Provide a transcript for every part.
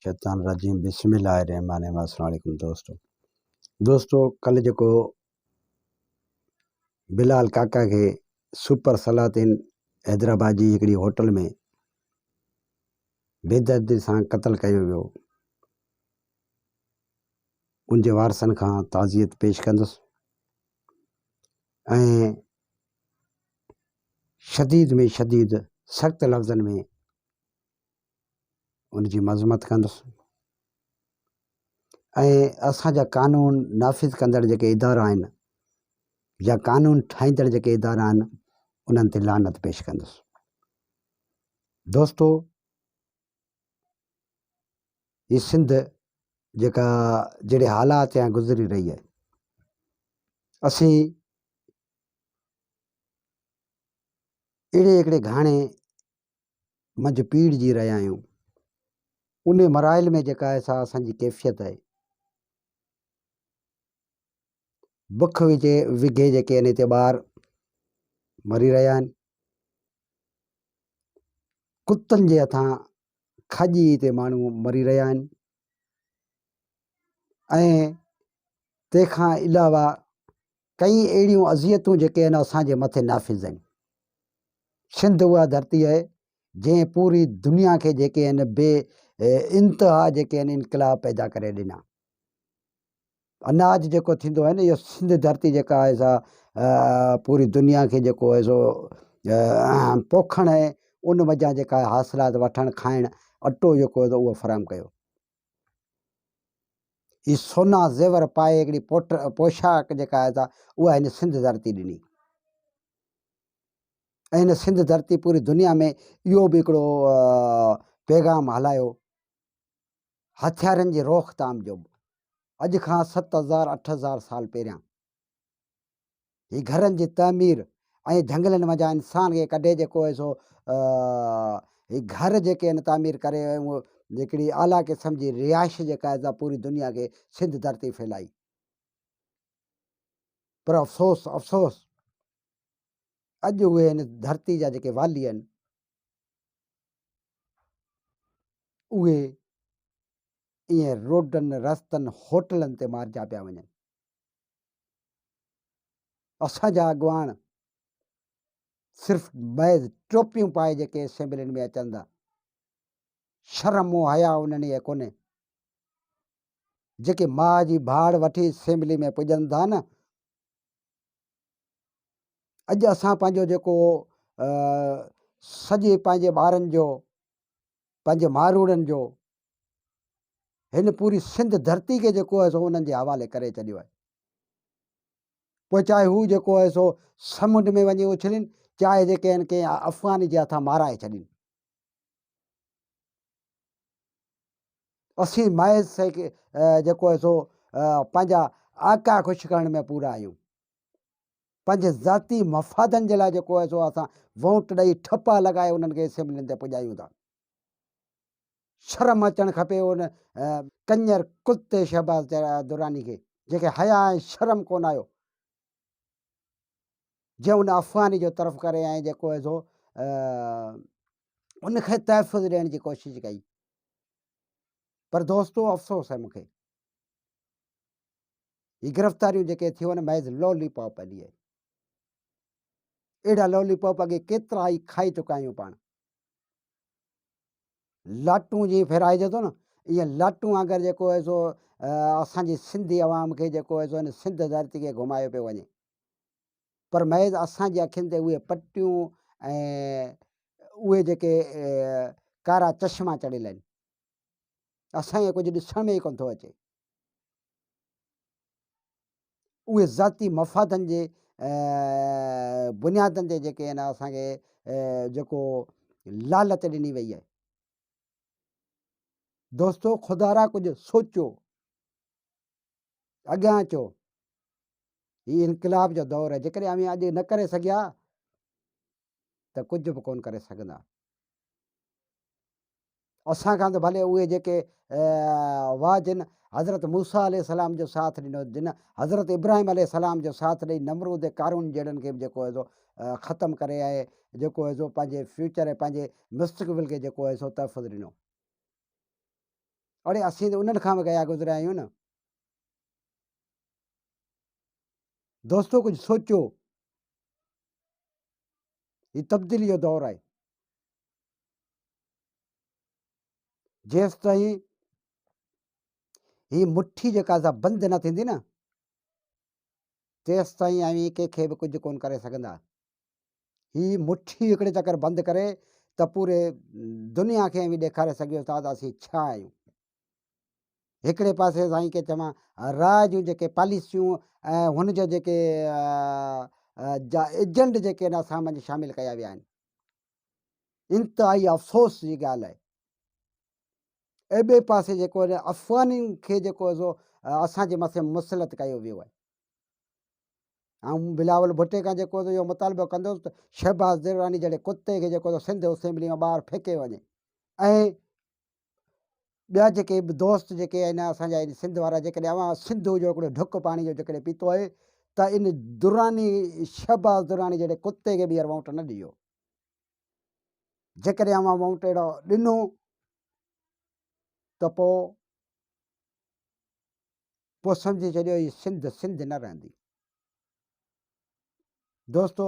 الشيطان الرجيم بسم الله الرحمن الرحيم السلام عليڪم دوستو دوستو ڪل جيڪو بلال ڪاڪا کي سپر سلاطين حيدرآباد جي هڪڙي هوٽل ۾ بيدردي سان قتل ڪيو ويو ان جي وارثن کان تعزيت پيش ڪندس ۽ شديد ۾ شديد سخت لفظن ۾ ان جي مذمت ڪندس ۽ اسان جا قانون نافذ ڪندڙ جيڪي ادارا آهن يا قانون ٺاهيندڙ جيڪي ادارا آهن انهن تي لعنت پيش ڪندس. دوستو هي سنڌ جيڪا جهڙي حالات يا گذري رهي آهي اسين اهڙي هڪڙي گهاڻي منجهه پيڙجي رهيا آهيون. انهي مراحل ۾ جيڪا آهي سا اسان جي ڪيفيت آهي. بک وجهي وگهي جيڪي آهن هتي ٻار مري رهيا آهن. ڪتن جي هٿان کاڄي هتي ماڻهو مري رهيا آهن ۽ تنهن کان علاوه ڪئين اهڙيون اذيتون جيڪي آهن اسان جي مٿي نافذ آهن. سنڌ اها ڌرتي آهي جنهن پوري دنيا کي جيڪي آهن بي انتها جيڪي آهن انقلاب پيدا ڪري ڏنا. اناج جيڪو ٿيندو آهي نه اهو سنڌ ڌرتي جيڪا آهي سا پوري دنيا کي جيڪو آهي سو پوکڻ ۽ ان منجهان جيڪا حاصلات وٺڻ کائڻ اٽو جيڪو آهي اهو فراهم ڪيو. هي سونا زيور پائي هڪڙي پوٽ پوشاڪ جيڪا آهي سا اها هن سنڌ ڌرتي ڏني ۽ هن سنڌ ڌرتي پوري دنيا ۾ اهو به هڪڙو پيغام هلايو هٿيارن جي روڪٿام جو اڄ کان 7000 8000 سال پهريان هي گهرن جي تعمير ۽ جهنگلن منجهان انسان کي ڪڍي جيڪو آهي سو هي گهر جيڪي آهن تعمير ڪري ۽ اهو هڪڙي اعليٰ قسم جي رهائش جيڪا آهي سا پوري دنيا کي سنڌ ڌرتي ڦهلائي پر افسوس افسوس اڄ اهي هن ڌرتي جا جيڪي والي آهن اهي ائين روڊن رستن هوٽلن تي مارجا پيا وڃن اسان جا اڳواڻ صرف محض ٽوپيون پائي جيڪي اسيمبلين ۾ اچن ٿا، شرم و حياء انهن کي ڪونهي. جيڪي ماء جي ڀاڙ وٺي اسيمبلي ۾ پڄن ٿا نه، اڄ اسان پنهنجو جيڪو سڄي پنهنجي ٻارن جو، پنهنجي ماروئڙن جو هن پوري سنڌ ڌرتي کي جيڪو آهي سو انهن جي حوالي ڪري ڇڏيو آهي. پوء چاهي هو جيڪو آهي سو سمنڊ ۾ وڃي اڇلين، چاهي جيڪي آهن ڪنهن افغاني جي هٿان مارائي ڇڏين. اسين محض جيڪو آهي سو پنهنجا آقا خوش ڪرڻ ۾ پورا آهيون. پنهنجي ذاتي مفادن جي لاء جيڪو آهي سو اسان ووٽ ڏئي ٺپا لڳائي انهن کي اسيمبلين تي پڄايون ٿا. شرم اچڻ کپي ان ڪڃر ڪتي شهباز دراني کي جنهن کي حيا ۽ شرم ڪونه آيو جنهن ان افغاني جو طرف ڪري ۽ جيڪو آهي سو ان کي تحفظ ڏيڻ جي ڪوشش ڪئي پر دوستو افسوس آهي مونکي هي گرفتاريون جيڪي ٿيون آهن محض لولي پاپ علي آهي اهڙا لولي پاپ اڳي ڪيترا ئي کائي چڪا آهيون پاڻ لاٽون جيئن ڦيرائجي ٿو نه ايئن لاٽون وانگر جيڪو آهي سو اسان جي سنڌي عوام کي جيڪو آهي سو هن سنڌ ڌرتي کي گهمايو پيو وڃي پر محض اسان جي اکين تي اهي پٽيون ۽ اهي جيڪي ڪارا چشما چڙهيل آهن اسان کي ڪجهه ڏسڻ ۾ ئي ڪونه ٿو اچي اهي ذاتي مفادن جي بنيادن تي جيڪي آهن اسان کي جيڪو لالچ ڏني وئي آهي. دوستو خدارا ڪجهه سوچو اڳيان اچو هي انقلاب جو دور آهي جيڪڏهن اوهين اڄ نه ڪري سگهيا ته ڪجهه به ڪونه ڪري سگهندا. اسان کان ته ڀلي اهي جيڪي هئا جن حضرت موسيٰ عليه السلام جو ساٿ ڏنو، جن حضرت ابراهيم عليه السلام جو ساٿ ڏئي نمرود ۽ قارون جهڙن کي به جيڪو آهي سو ختم ڪري ۽ جيڪو آهي سو پنهنجي فيوچر ۽ پنهنجي مستقبل کي جيڪو آهي سو تحفظ ڏنو. اڙي اسين ته انهن کان به گيا گذريا آهيون نه. دوستو ڪجهه سوچو. هي تبديلي جو دور آهي. جيستائين هي مٺي جيڪا سا بند نه ٿيندي نه تيستائين اوهين ڪنهن کي به ڪجهه ڪونه ڪري سگهندا. هي مٺي هڪڙي چڪر بند ڪري ته پوري دنيا کي اوهين ڏيکاري سگهيو ٿا ته اسين ڇا آهيون. هڪڙي پاسي سائين کي چوان راء جون جيڪي پاليسيون ۽ هن جا جيڪي جا ايجنٽ جيڪي آهن اسان منجهه شامل ڪيا ويا آهن. انتهائي افسوس جي ڳالهه آهي. ۽ ٻئي پاسي جيڪو افغانين کي جيڪو سو اسان جي مٿي مسلط ڪيو ويو آهي. آئون بلاول ڀٽي کان جيڪو اهو مطالبو ڪندس ته شهباز دراني جهڙي ڪتي کي جيڪو سنڌ اسيمبلي مان ٻاهر ڦيڪي وڃي ۽ ٻيا جيڪي به دوست جيڪي آهن اسان جا سنڌ وارا جيڪڏهن اوهان سنڌو جو هڪڙو ڍڪ پاڻي جو جيڪڏهن پيتو آهي ته ان دراني شهباز دراني جهڙي ڪتي کي ٻيهر ووٽ نه ڏجو. جيڪڏهن اوهان ووٽ اهڙو ڏنو ته پوء پوء سمجهي ڇڏيو هي سنڌ سنڌ نه رهندي. دوستو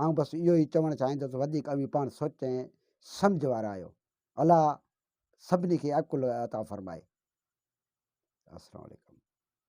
آئون بس اهو ئي چوڻ چاهيندس وڌيڪ اوهين پاڻ سوچ ۽ سمجهه وارا آهيو. الله سڀني کي عقل عطا فرمائي. السلام عليڪم.